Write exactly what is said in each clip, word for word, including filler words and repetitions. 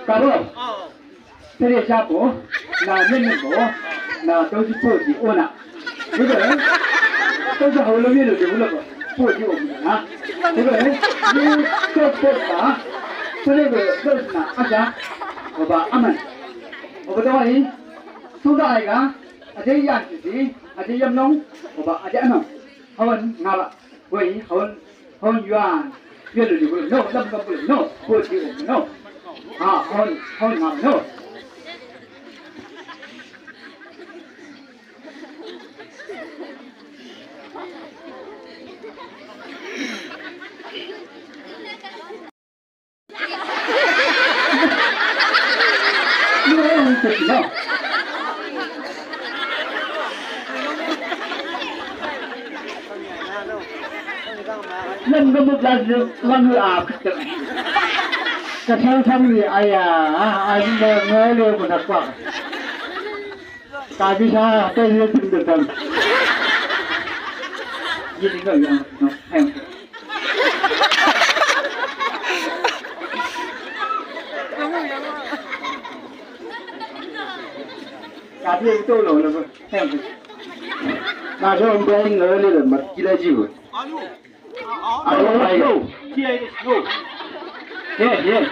Kabo. Tere sabo, na nene bo, na doji poji ona. Ibe, doji haulo milo de ulo bo, poji ona. Ibe, ni to to ba, tere be, na aja, oba aman. Oba dawai, suda aiga, aja yang sisi, aja yang nong, oba aja nong. Hawan ngala. Wei, hon, hon yuan. Yuan lu lu, no, lam lam lu, no. Ko ti, no. Ha, hon, hon ngam, no. Lam ga mut la lang a. Ka thang thang ni aya, a ni ma ngai le ko na kwa. Ka bisa ta ni tin de tan. Ni ni ga yang no. Hem. Ka bisa to lo lo. Hem. Na so bai ngai le ma kila ji. Alo, alo. Ye, ye. Hey, hey.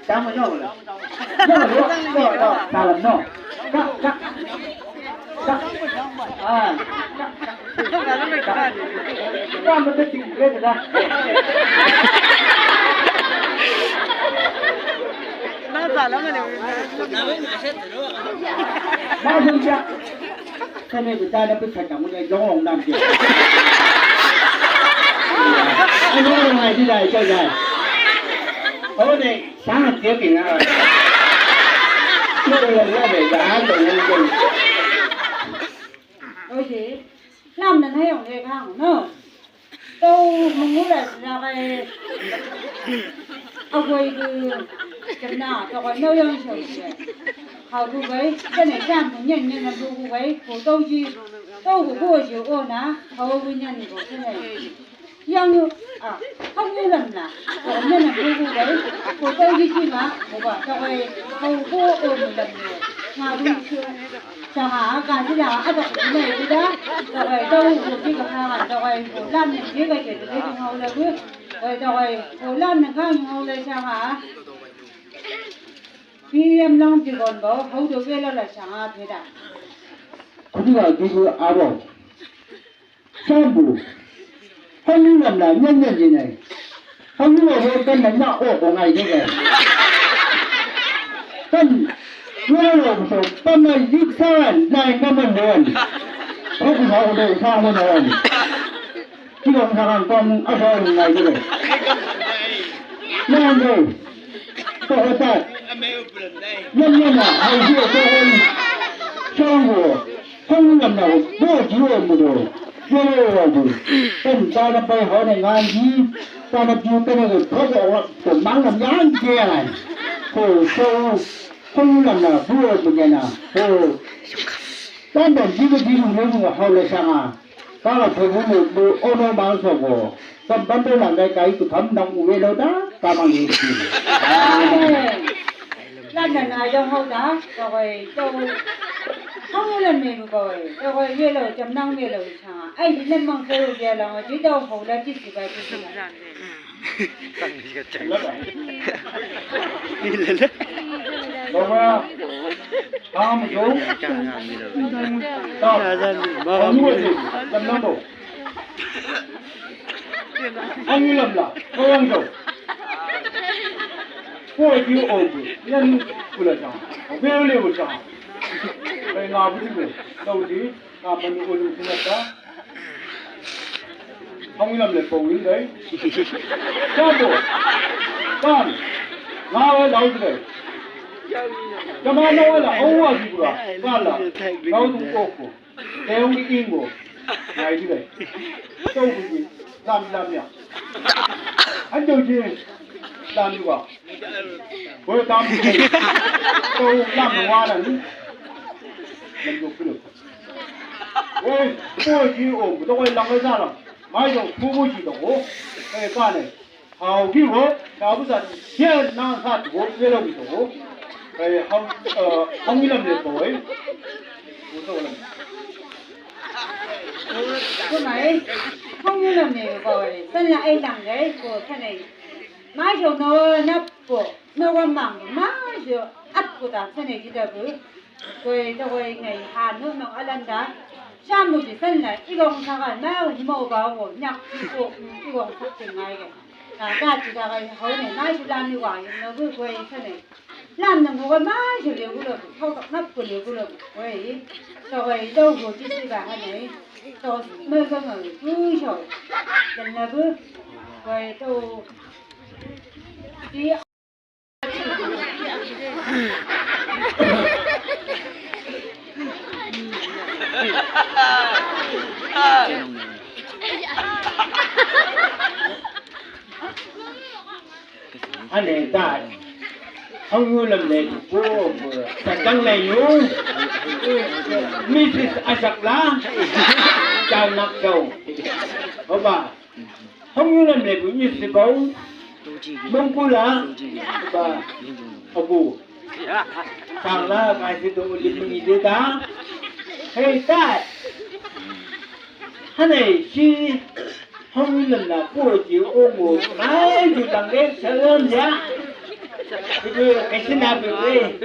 Sama jauh lah. Salam no. Kak, kak. Kak. Ah. Kak. Kak. Kak. Masuk ya. Sene betana pe kata mun ya jong nam dia. Ano ngai di dai jai jai. Oh ne, sangat dia kena. Lo lo lo be, jangan lo lo lo. Oye, nam na na yong le kang no. Tau mengula sira kai. Agoi ke kena, tau kai nau yang shau ke. Hau ku kai, kena jam nyen nyen na ku kai, ko tau ji, tau ku ko ji o na, hau ku nyen ko kena. Yang yu, a, hau ku lam na, ko nyen na ku kai, ko tau ji ji ma, ko ba, tau kai, hau ku o mu lam na, nga ku shi. Sanga, ka sila, a, dok, ne, sila, dok, ai, dok, dok, dok, ha, dok, ai, ko, lam, ne, dok, ai, ke, dok, ai, dok, ha, ula, gu, ai, dok, ai, ko, lam, ne, ka, ha, ula, sanga. Pi, em, lam, di, gon, bo, hau, do, ge, lo, la, sanga, pe, da. Kudi, wa, di, gu, a, bo. Sambu. Hau ni lam na nyan nyan di nai. Hau ni lam na kan na na o ko ngai de ngai. Kan. Ni lam na so pa na yik sa nai na man don. Ko ku sa ko de sa mo na wan. Ki lam sa kan kon a sa ngai de ngai. Nyan de. Ko ta. Nyan nyan na. Hau ni ko ko. Sambu. Hau ni lam na bo ji o mu do. Yo yo yo. Kan ta na pai ho ne ngan ji. Ta na piu ta na ko ko ko mang na ngan ji ai. Ko so. Hau ni lam na bo o mu na. Ko. Kan ta ji ko ji mu mu hau le sanga. Ka la ko mu mu ono ma so ko. Kan ban do lang dai kai tu kam nang u we lo da. Ka mang ni. Amen. Lam na na yong hau da, dok ai, dok ai. Hau lam me lu ko ai, dok ai, ye lo, jam nang me lo sa. Ai, ni lam mang ko ye lo, ji dok hau la, ji si ba, ji si ba. Dok ai. Ham jo. Dok. Ham jo. Jam nang bo. Ang lam la, ko yang jo. Ko di o bu, yan kula sa. O be le bu sa. Kai nga bu di be. Tau di, ka manu ko lu sina ta. Hong ilam le po win dai. Sabo. Tan. Nga wa lau dai. Kama na wala, o wa di kula. Kala. Kau tu koko. Te hong ingo. Ngai di dai. Tau bu di. Lam lam ya. An dau di. Lam di wa. Ko tam. Ko lam wa na ni. Lam do kulo. Oi, ko ji o, to ko lang za la. Mai do pu bu ji do ko. Kai ka ne. Hau ki wo, ka bu sa. Ye na sa ko, ye lo ki do ko. Kai ham, eh, ham ni lam le ko, eh. Ko to lam. Ko mai. Ham ni lam le ko, eh. San la ai lang le ko, san ai. Mai do no na ko. No wa mang, mai do ap ko ta san ai ki da bu. Koi, tokoi ngai, ha, no, no, alanda. Samu di, sanna, igong saka, na, mo, ba, o, nyak, ko, igong sak, ngai, ke. Na, ka, ti, ka, kai, ho, ne, na, si, lam, ni, wa, no, bu, koi, sanna. Lam, no, mo, ma, si, le, gu, lo, ho, ka, nap, ko, le, gu, lo, koi. Tokoi, do, go, ti, ti, ba, ha, ne. To, mo, go, mo, tu, so. Dan, na, bu, koi, to. Ti, Ane dai. Hong yu lam le ko, ko, sa dang le yu. Misis Asakla. Dau nak dau. Oba. Hong yu lam le bu ni si bau. Mong kula. Ba. Abu. Kala kasi do uli mini de da. Hei, tai. Hanai, si. Hong yu lam la ko ji o mo. Ai, ju tang de salam ya. Ibu, kasi na bu, eh.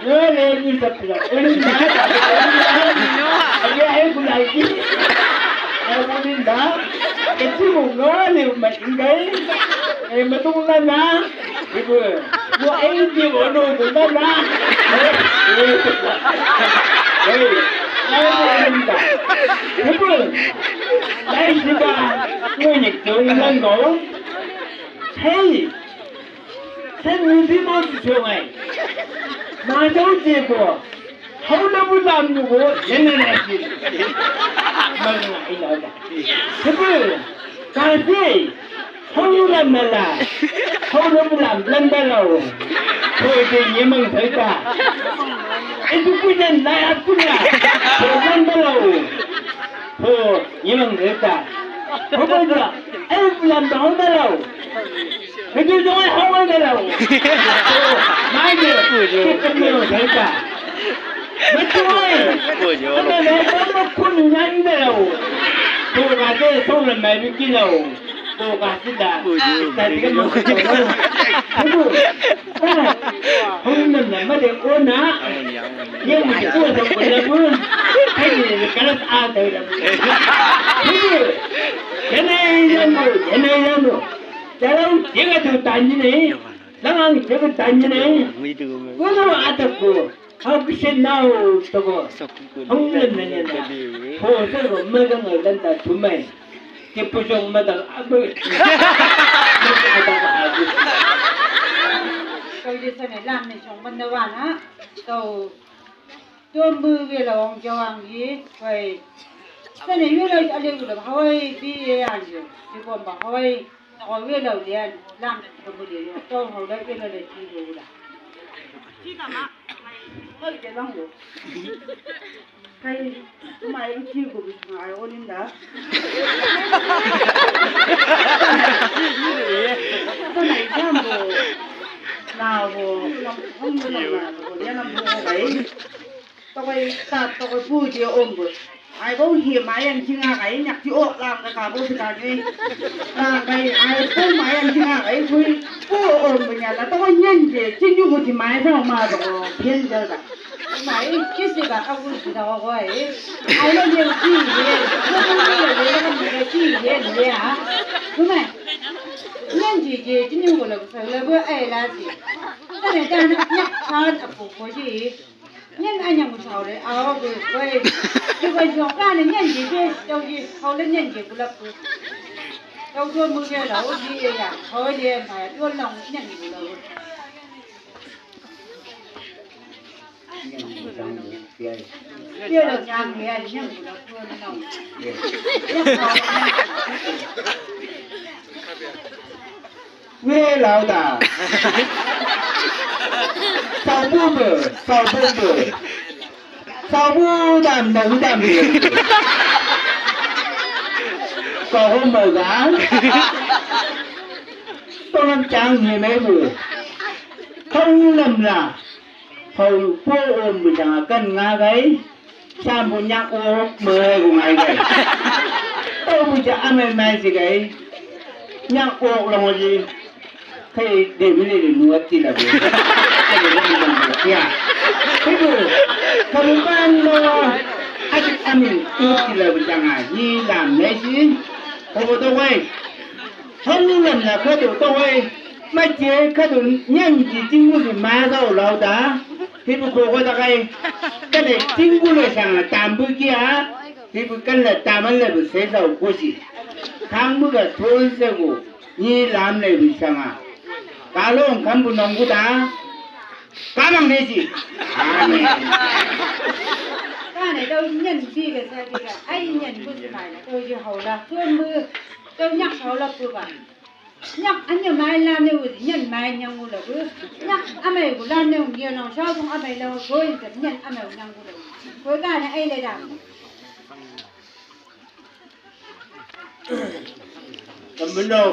Yo, le, ni sa pula. Uli na. Ai, ai, bu lai ki. Ai, bu ni da. Kasi mo, no, le, ma, ingai. Eh, ma, tung na na. Ibu, mo ai di mo no mo na na. Hei, hei, ai mo ni da. Ibu, ai di ba, mo ni to ni na no. Hei, sen ni di mo di so ngai. Ma do di ko. Hau na bu lam nu go, yena na si. Mang na ina da. Sebu, kasi, hau na bu lam na la. Hau na bu lam, lam da lau. Ko ite yemang saita. Itu punya na ya punya. Ko lam da lau. Ko yemang saita. Ko ba ja, ai bu lam da hau da lau. Hei, tu, tu, ai, hawai da lau. Mai de, tu, tu, tu, tu, tu. Mai tu, ai. Mai, mai, mai, mai, kun, nyan da lau. Tu, ka de, tu, la, mai, bi, ki, lau. Tu, ka, si, da. Ta, di, ka, ma, tu, tu. Ai, hon, na, na, ma, de, o, na. Ye, ma, tu, tu, tu, tu, tu. Ai, ni, ni, ka, la, a, da, da. Tu. Ye, na, ye, na, ye, na, ye, na. Dalau, ye ga tu tanyi ne. Langang, ye ga tanyi ne. Gua na wa atak ko. Hau kisen nau toko. Hau ngen ngen ngen. Ho, so ro, ma ga ngai lanta tumai. Ke pusong mata abe. Kau je sana lam ni song benda wana. Kau Tombu wela ong jawang yi, wai. Sana yula ale gula, hawai bi e an yo. Di bomba, hawai, na ko wela ulian, lam na tombu le yo. To hawai wela le ti gula. Ti tama, mai, hawai de lang yo. Kai, mai ti go bi, mai onin da. Sana jambo, na go, lam, lam, lam, lam, lam, lam, lam, lam, lam, Tokoi ta, tokoi pu di ombu. Ai bau hi mai an jinga kai nyak ti o lang ka bau si ka ni. Lang kai ai pu mai an jinga kai pu pu ombu nya la tokoi nyen je ti nyu bu ti mai sa ma do pien je da. Mai kisi ka au si da ko ai. Ai lo ye ti ye. Ko ko ye ye ka ni ye ti ye ye a. Ku mai. Nyen Ye, ye, jini ko la, ko la, ko ai la si. Tane, tane, nyak san apo ko ji. Nyan anyang ko sao le, ao ko, ko ai. Ko ai jo ka ne nyan ji be, tau ji, hao le nyan ji ko la ko. Tau jo mu je la, o ji ye ya, hao le ma, jo la nyan ji ko la ko. Wei lau da. Sau bu bu, sau bu bu. Sau bu dam, nau dam. Kau mau ga. Tolong cang ni mai bu. Kau lam la. Hau po om bu janga kan nga gai, sambu nyak ok mai gu ngai gai. Tau bu ja amai mai si gai, nyak ok long ji, kai de mi le le nuat ti la bu. Ya. Hibu, kamu kan lo, adik amin, nuat ti la bu janga, ni lam mai si, hobo to gai. Hau lam na kado to wai, ma je kado nyan ji tinguli ma dau lau da. Hibu ko ko da kai. Kane tinguli sanga tambu kia. Hibu kan la taman la bu se dau kusi. Tambu ga tol se go. Ni lam le bu sanga. Kalong kambu nonggu da. Kamang desi. Amen. Kane dau nyan bi ga sa bi ga. Ai nyan bu mai la. Dau ji hau la. Tuan bu. Dau nyak hau la bu ba. Nyak anya mai la ne u, nyan mai nyang u la bu. Nyak amai gu la ne u ngia nong, sau tung amai la u, goi nyan amai u nyang u la bu. Goi ka ne ai le da. Kambuno.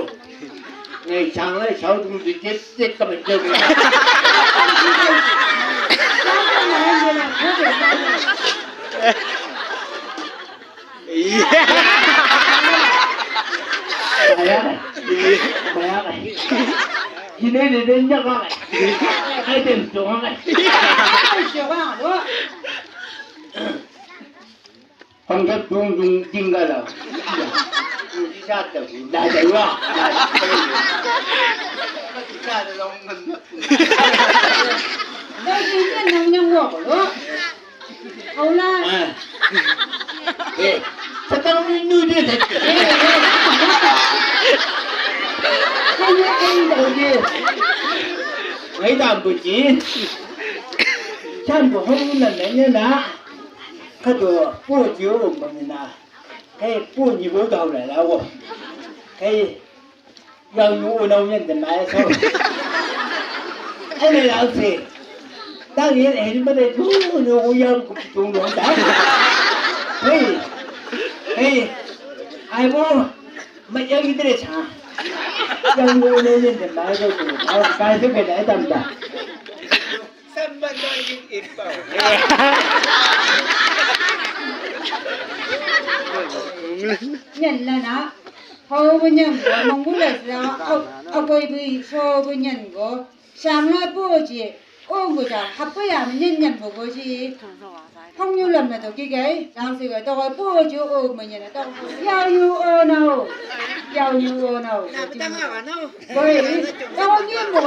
Ngai sang le sau tung di jet jet kambuno. Iya. Bayar. Bayar. Ini dia dia nyak. Ai tem tu kan. Pangkat dung dung tinggal lah. Di satu. Dah jauh. Dah jauh. Dah jauh. Hau la. Ah. Eh, sekarang ini dia tak. Eh, eh. Hanya ai da. Ai da buci. Can bohong na nanya na. Kado po jio mana. Kai po ni bo dau la la wo. Kai Yang nu unau nyen de mai so. Ene lau se. Tang yen ene ma de tu nu yang ku tu nu da. Hei. Hei. Ai bo. Ma yang ide sa. Yang nu unau nyen de mai so tu. Au kai se ke da tam da. Sambat lagi ipau. Nyen lana. Hau bu nyen go, mong bu le sa, au, au koi bu so bu nyen go. Sang la bu ji, o bu ja, hap ya nyen nyen bu go ji. Hong yu lam na to ki gai, sang si gai, to gai bu ji, o bu nyen to. Yau yu o na o. Yau yu o na o. Oi, tao ni mo.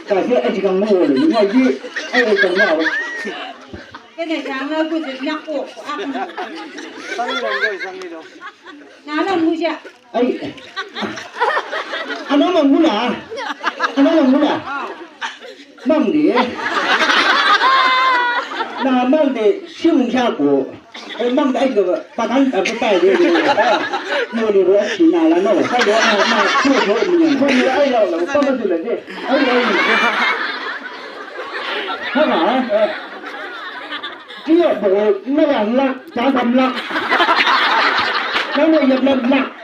Kasi ai cikang mo le, ngai ji, ai cikang mo. Kene jang la ku je nyak ko. Na la mu ja. Ai. Ana mang mula. Ana mang mula. Mang de. Na mang de sim ja ko. E mang dai ga patan ka pa dai de. Mo ni ro si na la no. Ka do na na tu ro ni. Mo ni ai la la pa ma tu la de. Ai ai. Ha ma. Ti ya bo na la la ta kam la. Na mo ya la la.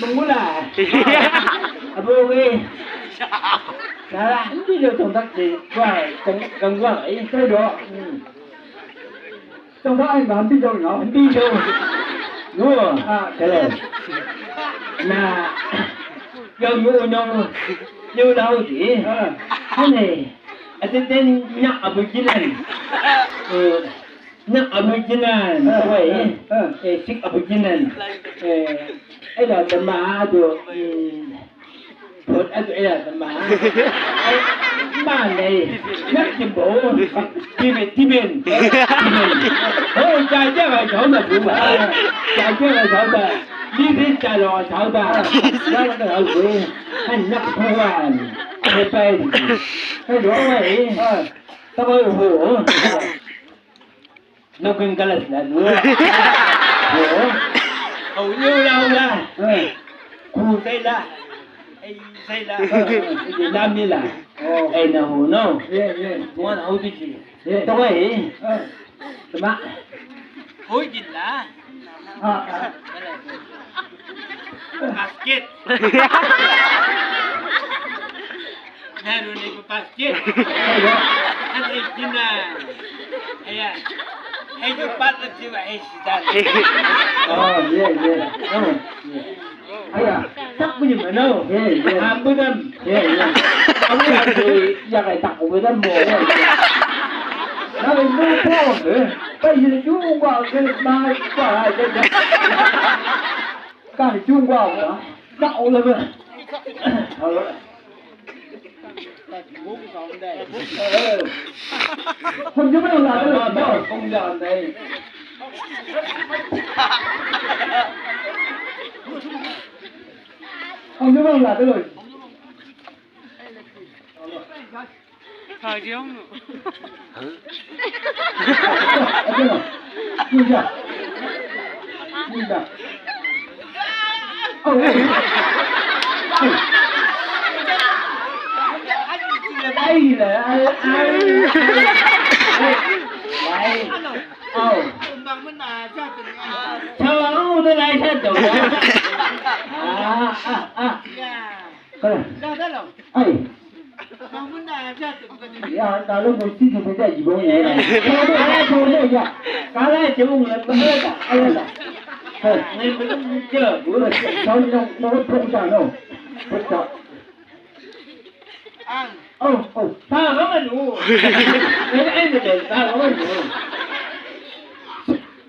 Mangula. Abo ge. Sala, hindi lo tong tak si. Wah, kang kang wah, eh, sai do. Hmm. Tong tak ai ba, hindi do, no? Hindi do. No. Ah, kala. Na. Yang mo no. Yo lau di. Ah. Hane. Atin den nya abu jinan. Eh. Nak abu jinan, ah, wai, ah, ah, eh, sik abu jinan. Eh, eda tema ado, hmm, bot ado eda tema. Eh, mana, eh, nak jimbo, tiben, tiben, tiben. Oh, jaja ka jauh na bu, ah, jaja ka jauh na. Di di jalo ka jauh na. Jalo ka jauh na. Kan nak buan. Eh, pai. Eh, dua wai. Ah, tak boleh bu. Nokin galas la, no. Oh. Oh, ni ula, ula. Eh. Ku sai la. Ai, sai la. Eh. Lamila. Oh. Ai, na ho, no. Ye, ye. Wan hau di ji. Ye. Tawai. Eh. Tama. Hoi jin la. Ah, ah. Basket. Naru ni ko basket. Ada jina. Aya. Hai ko pat na tiwa hai sitan. Oh, yeah, yeah. Oh, yeah. Aya, tak bunyi mana? Yeah, yeah. Ambudam. Yeah, yeah. Awi awi ya kai tak bunyi dan mo. Naru ni ko, eh. Kai ni juga ke mai pa. Kai juga. Ka o le. Alo. Không chứ bắt đầu là cái rồi. Không chứ bắt đầu là cái rồi. Thầy đi không? Hả? Nhìn kìa. Nhìn kìa. Ơ, ơ. Ơ. Đây là ai, ai, ai. Đây. Ơ. Sao ông tôi lại sao được? À, à, à. Ơ. Ai. Ya, kalau mesti kita jadi bong ya. Kalau ada bong ya. Kalau ada bong ya, kalau ada, kalau ada. Hei, ni belum muncul. Tahu ni, no, no, no. Oh, oh, tahu kan lu. Ini, ini, tahu kan lu.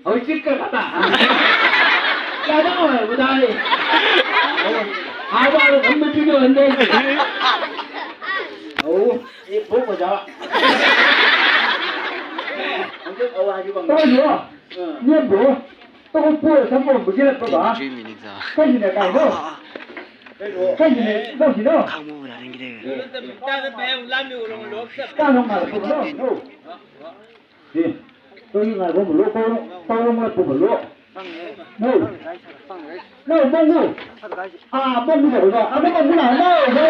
Oi, cik ka kata. Kada mo, budai. Ada orang kamu juga anda. Oh, ini buku dah. Untuk awak juga. Oh, iya. Ni, bro. Toko po, sama begini apa, Bang? Three minutes ah. Kan ini kan, bro. Kan ini, bro, sini. Kamu berani gini. Kan orang malah, bro. Eh, kau ingat kau belum, kau, kau belum buat kau belum. No. No, mongu. Ah, mongu no, no. Ah, mongu na, no, no.